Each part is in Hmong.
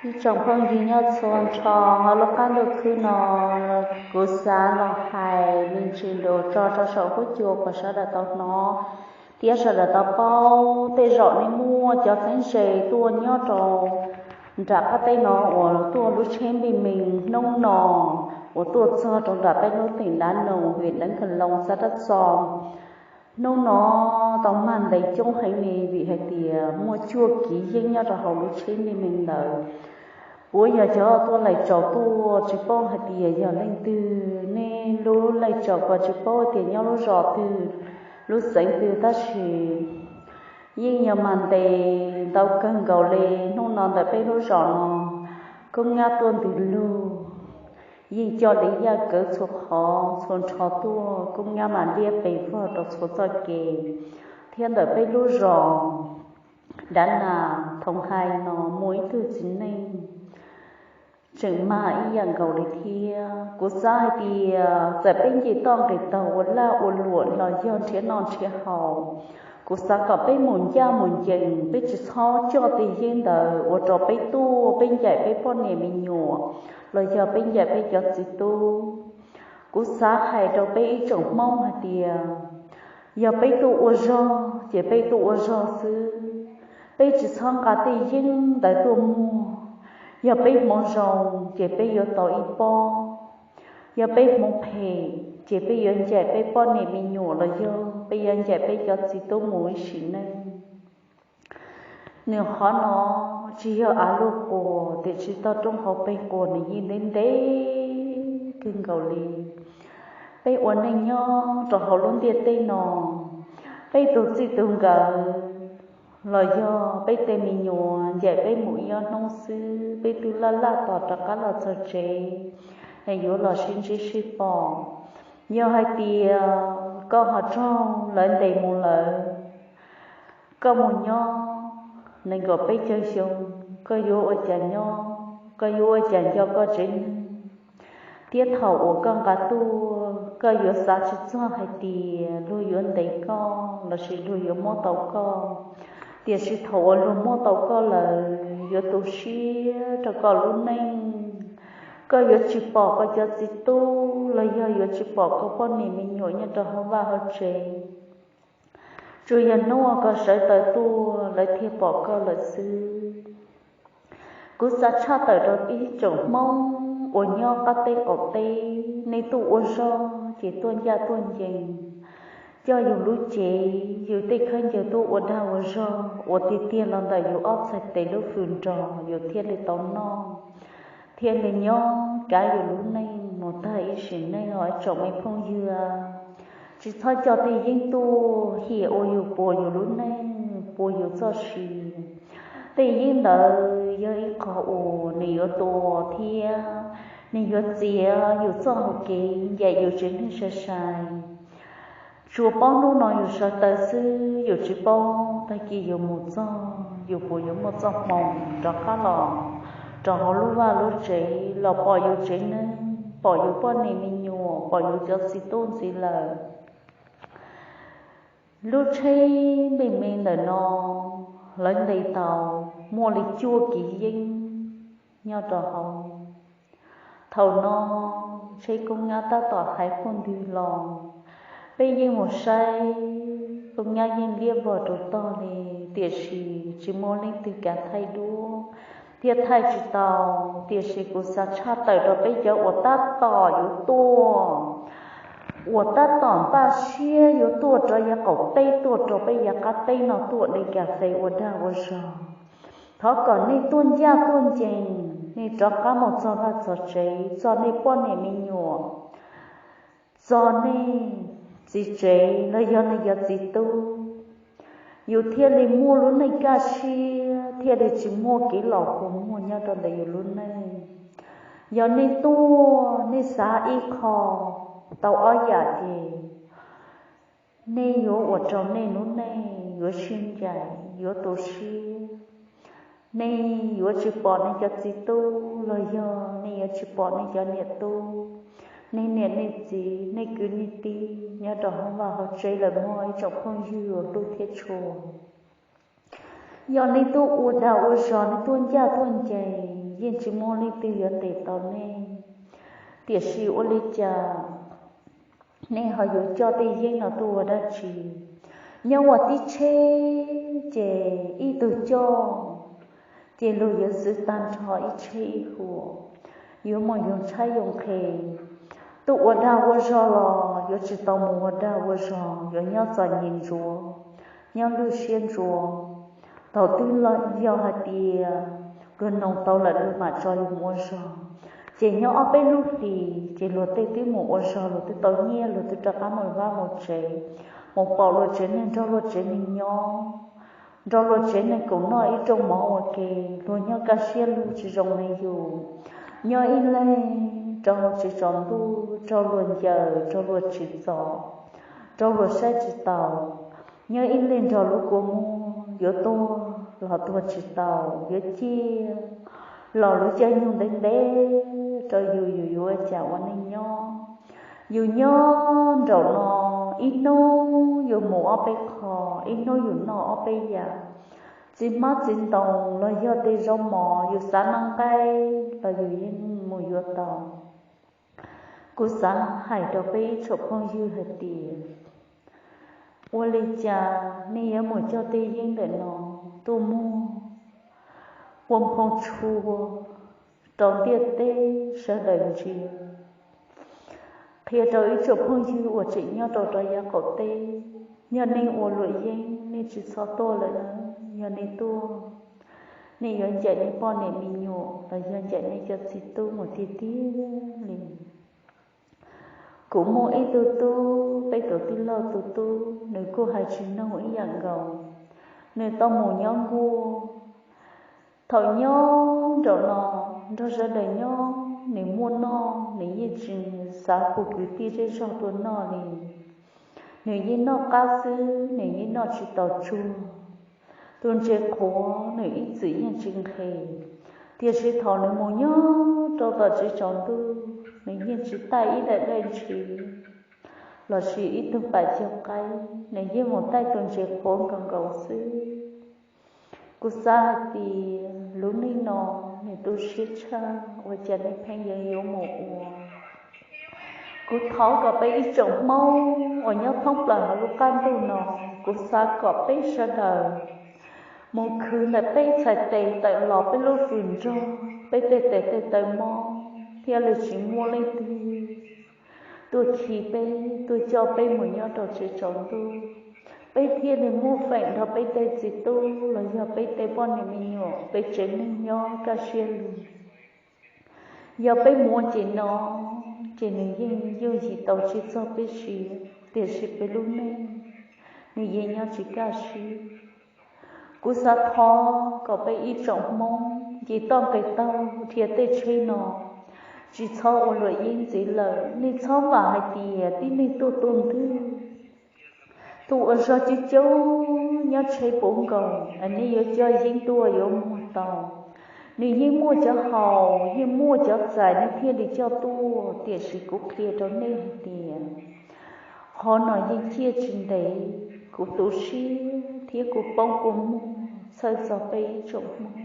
Ib tsoom phooj ywg nyob txhua nrho hauv lub qab ntuj khwb no, kuv xav los hais me ntsis lus tso rau saum huab cua kom sawv daws tau hnov thiab sawv daws tau paub. Tej zaum nej muaj cov txheeb ze tuaj nyob rau nram qab teb no uas tuaj lub tsheb npij mees hnub no uas tuaj txog rau nram peb lub teem Dav Noos, hwm Deev Ka Loos, xav rab txo. Hnub no tau mag ntes coob heev li vim hais tias muaj cuaj kiv yeeb nyob rau hauv lub tsheb npij mees ntawd. Kuv yog cov tuaj laij tsaus tuaj tsis paub hais tias yog leej twg, nej lub laij tsaus kuj tsis paub tias nyob lub zos twg, lub xeev twg, tab sis yeej yog mag ntes ntau kawg nkaus li. Hnub no ntawm peb lub zos no, koob nyab tuaj ntws lug, yeej coj li yaj kawv txhua qhov txhua nrho tuaj, koob nyab mas liab pes vog rau txhua txoj kev. Thiab ntawm peb lub zos Dav Nas Thoos Hais no muaj ib tug txiv neej tseem mag ib yam nkaus li thiab. Kuv xav hais tias txawm peb nce toj nqis taug ua laj ua luam los yog nrhiav noj nrhiav haus, kuv xav kom peb mus ncaj mus ncees, peb tsis txhob coj tej yeeb ntawd ua rau peb tuaj peb ncaim peb poj niam me nyuam los yog peb ncaim peb cov txiv tub. Kuv xav hais rau peb ib tsoom Hmoob hais tias yog peb tuaj ua zog ces peb tuaj ua zog xwb, peb tsis txhob nqa tej yeeb ntawd tuaj muag. Yog peb hmoov zoo ces peb yuav tau ib pob, yog peb hmoov phem ces peb yuav ncaim peb poj niam me nyuam los yog peb yuav ncaim peb cov txiv tub mus ib sim neej. Nws qhov no tsis yog av luaj quas, tiam sis toj roob hauv pes quas nws yeej ntev ntev kawg nkaus li. Peb ua neej nyob rau hauv lub ntiaj teb no, peb tus txij tus nkawm los yog peb tej me nyuam ncaim peb mus ib ob hnub xwb, peb twb laj laj tos rov qab los txog tsev es yuav los sib ntsib sib pom. Yog hais tias koj ho raug lawv ntes mus lawm, koj mus nyob nees nkaum peb caug xyoo, koj yuav ua cas nyob, koj yuav ua cas nco koj tsev neeg? Thiab thaum uas koj nqa tuaj, koj yuav xav tsis txog hais tias luag yuav ntes koj lossis luag yuav muab tau koj. Tiam sis thaum uas luag muab tau koj lawm, yuav tu siab rau koj lub neej. Koj yuav tsis pom koj cov txiv tub los yog yuav tsis pom koj poj niam me nyuam nyob rau hauv vaj hauv tsev. Tsuas yog hnub uas koj sawv taws tuaj lawv thiaj pom koj lawm xwb. Kuv xav tshaj tawm rau ib tsoom Hmoob uas nyob qab teb qaum teb, nej tuaj ua zog ces tuaj ncaj tuaj ncees, coj yus lub cev, yus tej khaub ncaws tuaj ua dag ua zog uas tiag tiag los ntawm yus ob txhais tes lub fws nrog yus thiaj li tau noj, thiaj li nyob kav yus lub neej mus tag ib sim neej os ib tsoom me phooj ywg. Tsis txhob coj tej yeeb tuaj hiam ua yus puas yus lub neej puas yus txoj sia. Tej yeeb ntawd yog ib qho uas nws yuav tua thiab nws yuav txiav yus txoj hau kev, ncaim yus tsev neeg sai sai. Tsuas paub hnub no yus sawv taws xwb, yus tsis paub tag kis yus mus txog yus puas yuav muaj txoj hmoo rov qab los rau hauv lub vaj lub tsev los pom yus tsev neeg, pom yus poj niam me nyuam, pom yus cov txiv tub ntxiv lawm. Lub tsheb npej me ntawm no lawv ntes tau muaj li cuaj kiv yeeb nyob rau hauv. Thaum no tsheb koob nyab tab tom hais quaj ntwg los, peb yeej mus saib, koob nyab yeej liab vog rau tog li, tiam sis tsis muaj leej twg kav thaij duab thiab thaij tsis tau. Tiam sis kuv xav tshaj tawm rau peb cov uas tab tom yuav tuaj, uas tab tom npaj siab yuav tuaj rau yav qaum teb tuaj rau peb yav qab teb no tuaj de kas fes ua dag ua zog, thov kom nej tuaj ncaj tuaj ncees, nej rov qab mus txog vaj txog tsev, txog nej poj niam me nyuam, txog nej txiv tsev los yog nej cov txiv tub, yus thiaj li muaj lub neej kaj siab, thiaj li tsis muaj kev laus kua muag nyob rau ntawm yus lub neej. Yog nej tuaj nej xav ib qho tau ob yam ces nej yuav ua rau nej lub neej yuav sib ncaim yuav tu siab. Nej yuav tsis pom nej cov txiv tub los yog nej yuav tsis pom nej cov niam tub, nej niam nej txiv, nej kwv nej tij nyob rau hauv vaj hauv tsev lawm mog ib tsoom phooj ywg uas hlub thiab tshua. Yog nej tuaj ua dag ua zog, nej tuaj ncaj tuaj ncees, yeej tsis muaj leej twg yuav ntes tau nej. Tiam sis ua li cas nej ho yuav coj tej yeeb no tuaj ua dab tsi? Nyob ua tib tsheb ces ib tug coj, ces luag yuav txwv tag nrho ib tsheb ib huam, yuav mus yoo tshaib yoo nqhis, tuaj ua dag ua zog los yuav tsis tau mus ua dag ua zog, yuav nyob txom nyem ntsuav, nyob lwj siab ntsuav. Thaum twg los yog hais tias luag noog tau lawm luag mam tso yus mus ua zog. Ces nyob ob peb lub hlis ces luag tej twb mus ua zog, luag twb tau nyiaj, luag twb rov qab mus vaj mus tsev, mus pom luag tsev neeg, nrog luag tsev neeg nyob, nrog luag tsev neeg koom noj ib rooj mov ua ke, luag nyob kaj siab lug tsis zoo li yus. Nyob ib leeg rau tsev tsaus ntuj, raug luag ncaws, raug luag tsim txom, raug luag saib tsis taus. Nyob ib leeg nrog lub kua muag, yuav tuag los tuag tsis tau, yuav ciaj los lub caij nyoog ntev ntev rau yus, yus yuav ua cas ua neej nyob? Yus nyob nraum no ib hnub yuav mus ob peb qho, ib hnub yus noj ob peb yam. Txiv hmab txiv ntoo los yog tej zaub mov yus xav noj nqaij los yus yeej mus yuav tau. Kuv xav hais rau peb ib tsoom phooj ywg hais tias, ua li cas nej yuav mus coj tej yeeb ntawm no tuaj muag ua nphoo tshua rau ntiaj teb sawv daws ntsia? Qhia rau ib tsoom phooj ywg uas tseem nyob rau rau yav qaum teb, yog nej ua luam yeeb nej tsis txhob tuaj lawm na. Yog nej tuaj, nej yuav ncaim nej poj niam me nyuam los yog ncaim nej cov txiv tub mus tiag tiag li. Kuv muaj ib tug tub, peb tus tij laug tus tub, nws kuj hais tsis noog ib yam nkaus. Nws tau mus nyob nkuaj. Thaum nyob nraum no nrog sawv daws nyob, nws muaj noj nws yeej tsis xav hu kwv tij zej zog tuaj noj li. Nws yeej noj qab xwb, nws yeej noj tsis tau tsuag. Tus ntses qhuav nws ib txwm yeej tsis nqhis, tiam sis thaum nws mus nyob rau tom tsev tsaus ntuj, nws yeej tsis taij ib daim dej ntshis lossis ib tug pam caug qaib, nws yeej mus taij tus ntses qhuav nkaus nkaus xwb. Kuv xav hais tias lub neej no nws tu siab tshaj, ua cas nej pheej yuav mus ua? Kuv thov kom peb ib tsoom Hmoob uas nyob thoob plaws hauv lub qab ntuj no, kuv xav kom peb sawv daws mus khwv ntawm peb txhais tes tawm los peb lub fwm nrog, peb tej tes tej taw mob thiaj li tsis muaj leej twg tuaj khi peb, tuaj coj peb mus nyob rau tsev tsaus ntuj. Peb thiaj li muaj feem nrog peb tej txiv tub los yog peb tej poj niam me nyuam, peb tsev neeg nyob kaj siab lug. Yog peb mus ua ces no, ces nws yeej yooj yim tau tsis txog peb siab, tiam sis peb lub neej nws yeej nyob tsis kaj siab. Kuv xav thov kom peb ib tsoom Hmoob nce toj nqes taug dhia tej tsheb no, tsis txhob ua luam yeeb ntxiv lawm. Nej txhob vam hais tias tib neeg tuaj tuaj ntwg, tus uas zog coob coob nyob tsheb puv nkaus, nej yuav coj yeeb tuaj yuav muag tau. Nws yeej muaj cov haus, yeej muaj cov txais, nej thiaj li coj tuaj. Tiam sis kuv qhia rau nej hais tias qhov no yeej ciaj tsis ntev. Kuv tu siab thiab kuv poob kua muag txhawj txog peb ib tsoom Hmoob.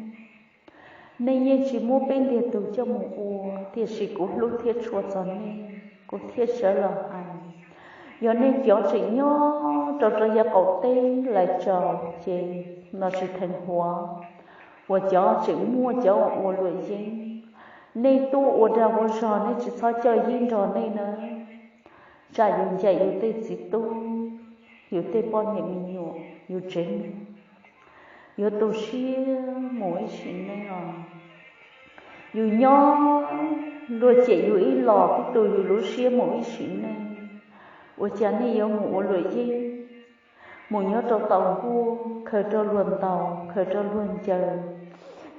Nej yeej tsis muab peb ntiag tug coj mus ua, tiam sis kuv hlub thiab tshua txog nej, kuv thiaj sawv los hais. Yog nej cov tseem nyob rau rau yav qaum teb lais tsaus ces no tsis theem huav, uas cov tseem muaj cov ua luam yeeb, nej tuaj ua dag ua zog nej tsis txhob coj yeeb nrog nej na, tsam yus ncaim yus tej txiv tub, yus tej poj niam me nyuam, yus tsev neeg yuav tu siab mus ib sim neej os. Yus nyob luag cem yus ib los twb tu yus lub siab mus ib sim neej. Ua cas nej yuav mus ua luam yeeb, mus nyob rau tom nkuaj, khaws rau luag ntaus, khaws rau luag ncaws,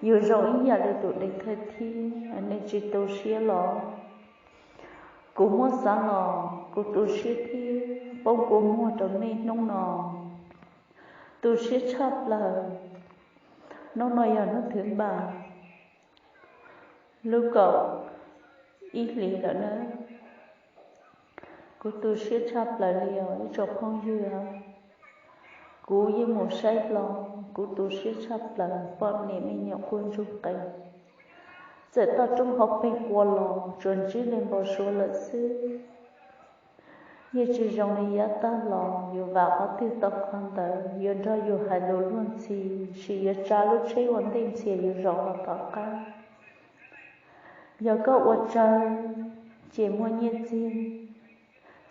yus zoo ib yam li tus deev thawj thiab, nej tsis tu siab los? Kuv muab xav los kuv tu siab thiab poob kua muag rau nej hnub no. Tu siab tshaj plaws. Hnub no yog hnub thwv npas, lub kaum ib hlis lawm na. Kuv tu siab tshaj plaws li os ib tsoom phooj ywg. Kuv yeej mus saib hlo, kuv tu siab tshaj plaws, poj niam me nyuam quaj ntsuj qees. txawm toj roob hauv pes qua los tsuas ntsib li npau suav lawm xwb. Yeej tsis zoo li yav tag los yus vam qhov twg tau qhov ntawd, yuav nrog yus hais lus luag ntxhi, sis yuav tsa lub tsheb ua ntej ntxhias yus zaum los tom qab. Yog koj ua tsawg ces muaj nyiaj txiag,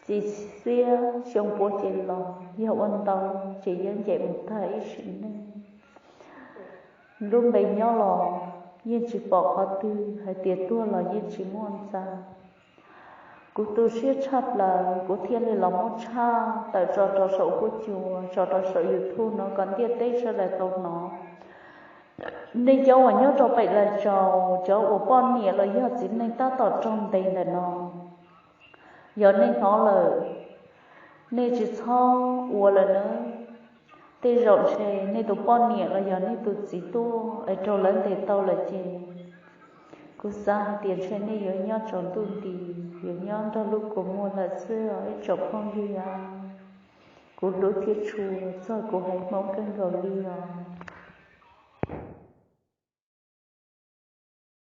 txiv xiab xyoo puav ces los, yog ua ntau ces yuav ncaim mus tag ib sim neej. Lub npe nyob los yeej tsis pom qhov twg, hais tias tuag los yeej tsis muaj ntxa. Kuv tu siab tshaj plaws kuv thiaj li los muab tshaj tawm tso rau saum huab cua, tso rau saum YouTube no kom ntiaj teb sawv daws tau hnov. Nej cov uas nyob rau pem Los Tsuas, cov uas poj niam los yog txiv neej tab tom raug ntes ntawm no, yog nej hnov lawm, nej tsis txhob ua lawm nawb. Tej zaum ntshe nej tus poj niam los yog nej tus txiv tuaj es raug lawv ntes tau lawm ces kuv xav hais tias ntshe nej yuav nyob tsaus ntuj nti, yuav nyob nrog lub kua muag lawm xwb os ib tsoom phooj ywg. Kuv hlub thiab tshua txog kuv haiv Hmoob kawg nkaus li os.